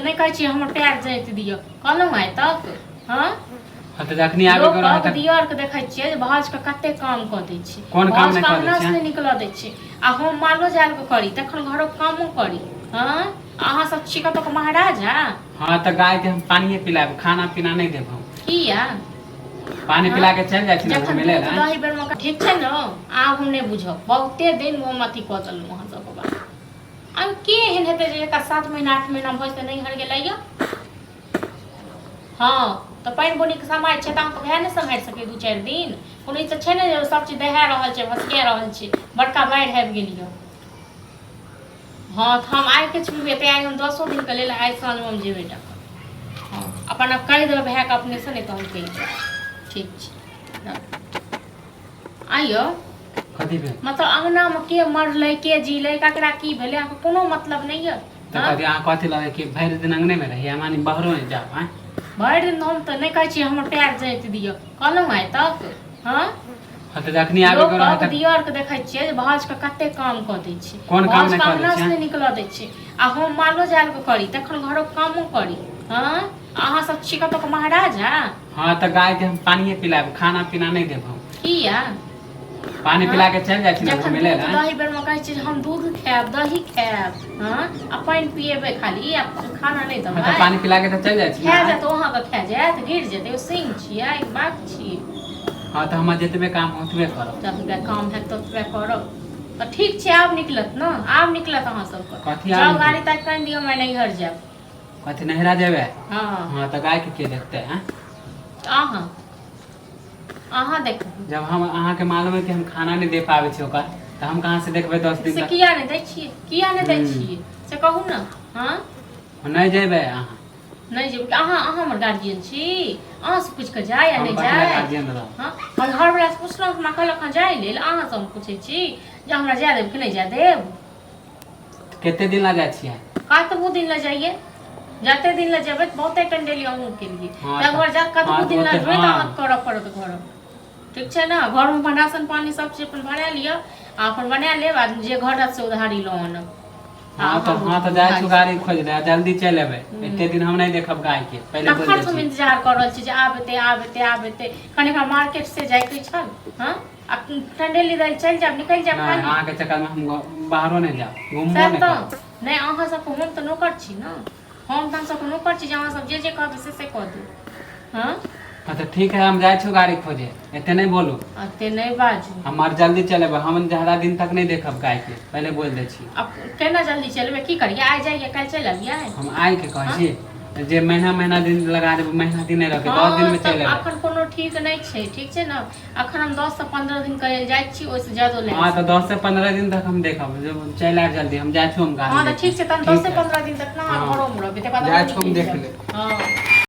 नहि कहै छियै हमर पैर जाँति दिअ कहलहुँ आइ तक हँ हँ तऽ जखनी आबे लोक के रहत के दियर के देखै छियै जे भाउज के कते काम कऽ दै छै कोन काम भाउज नहि के कऽ दै अंगना से छै? नहि निकलऽ दै छै आ हम मालो जाल के करी तखन घरक कामो करी हँ अहाँ सब छी कतौ के महाराजा हँ तऽ गाय के हम पानिये पिलायब खाना पीना नहि देब हम किया पानी हँ? पिला के चलि जाइ छी ने जखन घुमै लए दूध दही बेर मे ठीक छै ने आब हम नहि बुझब बहुते दिन हम अथी कऽ देलहुँ अहाँ सबके बात आब के एहन हेतै जे एकर 7 महीना 8 महीना भऽ जेतै नैहर गेलैया हँ तऽ पानि बुनीके समय छै तऽ अहाँके भाय नहि सम्हारि सकै 2-4 दिन। कोनो ई तऽ छै ने जे सब चीज दहा रहल छै, भसका रहल छै, बड़का बाढ़ि आबि गेल यऽ। हँ तऽ हम आइ किछु भी हेतै, आइ हम 10 दिनके लेल आइ साँझमे हम जेबै टा। हँ, अपन आब कहि देबै भायके अपनेसँ, नहि तऽ हम कहि देबै। ठीक छै, आइयो। कथी भेल? मतलब अङ्गनामे के मरलै, के जीलै, ककरा की भेलै, अहाँके कोनो मतलब नहि यऽ। तऽ कथी अहाँ कथी लगे कि भरि दिन अंगने में रहिए, मानी बाहरो नहीं जाओ आँय? भरि दिन हम तऽ नहि कहै छियै हमर पैर जाँति दिअ कहलहुँ आइ तक हँ? हँ तऽ जखनी आबे लोक के रहत के दियर के देखै छियै जे भाउज के कते काम कऽ दै छै। कोन काम भाउज नहि के कऽ दै अंगना से छै? नहि निकलऽ दै छै आ हम मालो जाल के करी तखन घरक कामो करी। हँ, अहाँ सब छी कतौ के महाराजा? हँ तऽ गाय के हम पानिये पिलायब, खाना पीना नहि देब हम। किया? पानी हँ? पिला के चलि जाइ छी ने जखन घुमै लए। दूध दही बेर मे कहै छियै जे हम दूध खायब, दही खायब, हँ, आ पानि पिएबै खाली आ खाना नहि हँ तऽ देबै? पानी पिला के तऽ चलि जाइ छी खा ने। जायत ओ, अहाँके खा जायत, गिर जेतै ओ। सिंह छियै, बाघ छियै? हँ तऽ हमर जतबे काम ओतबे करब। जतबे काम हैत ततबे करब तऽ ठीक छै। आब निकलत ने, आब निकलत अहाँ सबके। कथी आब जाउ। निकलत? गाड़ी ताकि कनि दियौ, मैं नैहर जायब। कथी, नैहरा जेबै? हँ। हँ तऽ गाय के के देखते हैं? अहाँ अहाँ देखू। जब हम अहाँके मालूम है कि हम खाना नहि दे पाबै छी ओकर, तऽ हम कहाँ से देखबै 10 दिन से तक? किया नहि दै छियै? किया नहि दै छियै से कहू ने? हँ। नहि जेबै अहाँ। नहि जेबै? अहाँ अहाँ हमर गार्जियन छी? अहाँ से पूछि कऽ जाय या हम नहि कथी लए जाय? गार्जियन रहब? हँ, हम घरवलासँ पुछलहुँ, हमरा कहलक हँ जाय लेल। अहाँसँ हम पूछै छी जे हमरा जाय देब कि नहि जाय देब? कते दिन ला जाइ छियै? कतबो दिन लए जाइए, जते दिन लए जेबै तऽ बहुते टंडेली अहूँ केलियै। हँ तब घर जा कतबो हँ दिन लए ओते जेबै तऽ हँ। अहाँके करऽ पड़त घर। ठीक छै ने? घरमे अपन राशन पानी सब चीज अपन भरा लिअ आ अपन बना लेब आ जे घर रहत से उधारी लऽ आनब आ हँ तऽ अहाँ हँ तऽ जाइ उधारी छी गाड़ी खोज ले, जल्दी चलि एबै। एते दिन हम नहि देखब गाय के, पहिले बोल तखन दै से हम छी। इंतजार कऽ रहल छी जे आब एतै, आब एतै, आब एतै। कनि हमरा मार्केट से जाइके छल। हँ, आ टंडेली दै चलि जायब, निकलि जायब नहि खाली। अहाँके चक्करमे हम बाहरो नहि जायब, घुमबो सएह नहि तऽ करब। नहि, अहाँ सबके हम तऽ नौकर छी ने, हम तऽ अहाँ सबके नौकर छी जे अहाँ सब जे जे कहबै से से कऽ देब। हँ। हँ तऽ ठीक है, हम जाइ छी गाड़ी खोजे, एते नहि बोलू। एते नहि बाजू। हमर जल्दी चलि एबै, हम ज्यादा दिन तक नहि देखब गायके, पहिले बोल दै छी। आब केना जल्दी चलबै? की करियै? आइ जाइए, काल्हि चलि अबियै? हम आइके कहै छी जे महीना महीना दिन लगा देबै, महीना दिन नहि रहबै, 10 दिन हँ मे तऽ चलि एबै। अखन कोनो ठीक नहि छै, ठीक छै ने? अखन हम 10 से 15 दिन के लेल जाइ छी, ओहिसँ ज्यादो लागि हँ तऽ सकै। 10 से 15 दिन तक हम देखब, जब चलि आयब जल्दी। हम जाइ छी, हम गाड़ी हँ तऽ लेके। ठीक छै, तहन ठीक दसे है। 15 दिन तक ने अहाँ हँ। घरोमे रहबै, तकर बाद जाइ अहूँ छी हम निकलि देख जायब। लेब। हँ।